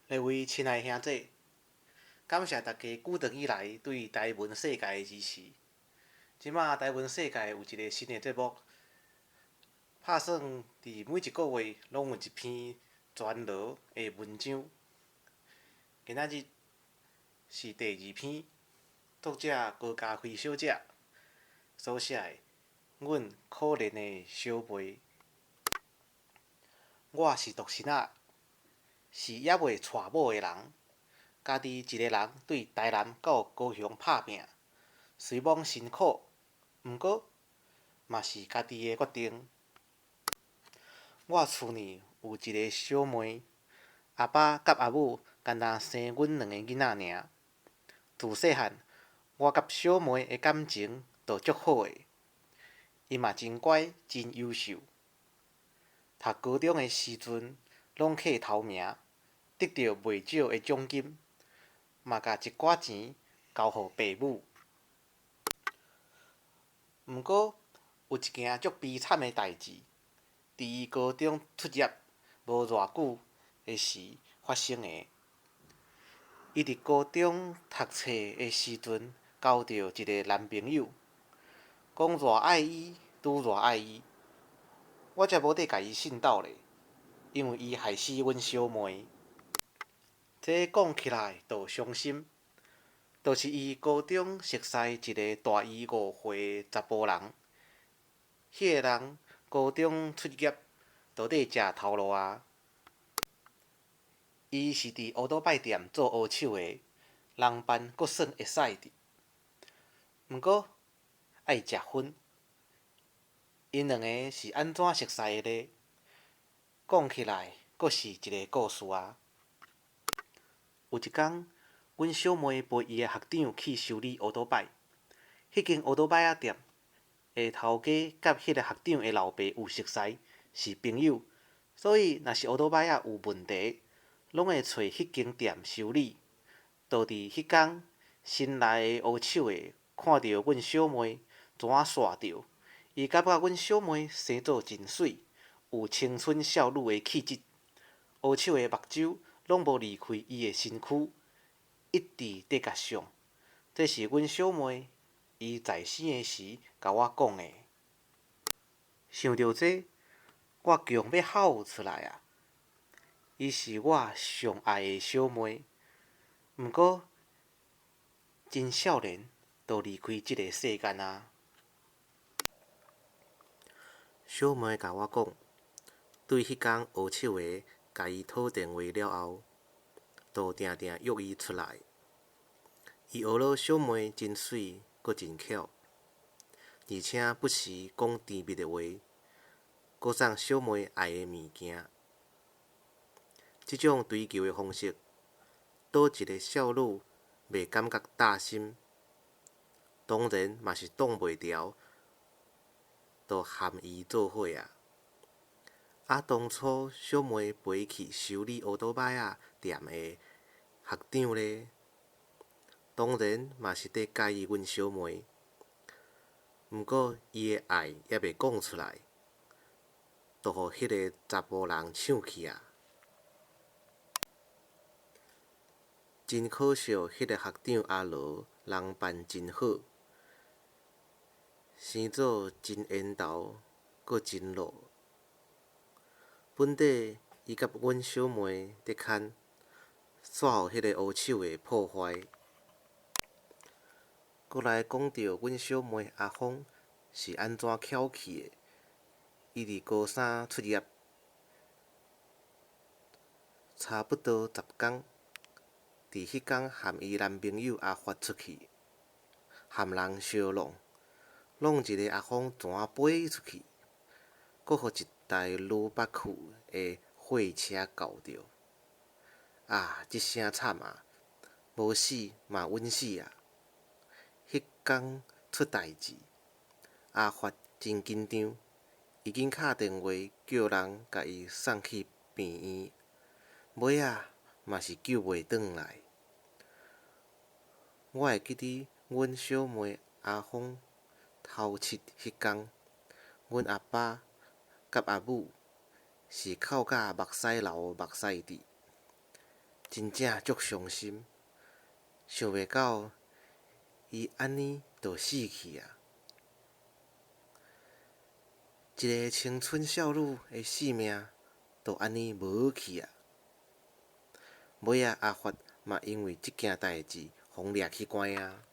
各位親愛兄弟，感謝大家久長以來對台文世界的支持。這馬台文世界有一个新的節目，拍算佇每一个月攏有一篇全羅的文章。今仔日是第二篇，作者高嘉輝小姐所寫的《阮可憐的小妹》。我是獨身仔，是猶未娶某的人。家己一个人對台南到高雄拍拚，雖罔辛苦，毋過嘛是家己的決定。我厝內有一个小妹，阿爸佮阿母干焦生阮兩个囡仔爾。自細漢，我佮小妹的感情就足好的，伊嘛真乖，真優秀。讀高中的時陣，攏客頭名，得著袂少的獎金，嘛共一寡錢交予爸母。毋過有一件足悲慘的代誌，佇伊高中畢業無偌久的時發生的。伊佇高中讀冊的時陣，交著一个男朋友，講偌愛伊，拄偌愛伊。我才無咧共伊信鬥咧，因為伊害死阮小妹。這講起來就傷心，就是伊高中熟似一个大伊5歲的查埔人，彼个人高中畢業就咧食頭路矣。伊是佇烏多擺店做烏手的，人扮閣算會使佇。毋過愛食薰，𪜶兩个是按怎熟似的咧？講起來閣是一个故事矣。有一工，阮小妹陪伊的學長去修理烏多擺，彼間烏多擺仔店的頭家佮彼个學長的老爸有熟似，是朋友，所以若是烏多擺仔有問題，攏會揣彼間店修理。就佇彼工，新來的烏手的看著阮小妹怎煞著，伊感覺阮小妹生做真媠，有青春少女的氣質，烏手的目睭攏無離開伊的身軀，一直咧共相。這是阮小妹伊在生的時共我講的。想著這，我強欲吼出來矣！伊是我上愛的小妹，毋過真少年就離開這个世間矣。小妹共我講，對彼工烏手的共伊討電話了後，就定定約伊出來。伊學囉小妹真媠，閣真巧，而且不時講甜蜜的話，閣送小妹愛的物件。這種追求的方式，佗一个少女袂感覺擔心？當然嘛是擋袂牢，就和伊做伙矣。啊，當初小妹陪伊去修理烏多擺仔店的學長咧，當然嘛是咧佮意阮小妹，毋過伊的愛猶未講出來，就予彼个查埔人搶去矣。真可惜，彼个學長阿羅人扮真好，生做真緣投，閣真老。本底伊佮阮小妹咧牽，煞予彼个烏手的破壞。閣來講著阮小妹阿峰是按怎巧去的？伊佇高三畢業，差不多10工，佇彼工和伊男朋友阿發出去，和人相挵，挵一个阿峰怎飛出去，閣予一台魯巴克的貨車轎著。啊！這聲慘啊！無死嘛穩死矣！彼工出代誌，阿發真緊張，伊緊敲電話叫人共伊送去病院，尾仔嘛是救袂轉來。我會記得阮小妹阿峰頭七彼工，阮阿爸佮阿母是哭甲目屎流目屎滴。真正足傷心，想袂到伊按呢就死去啊！一个青春少女的性命就按呢無去啊！尾仔阿發嘛因為這件代誌，予掠去關啊！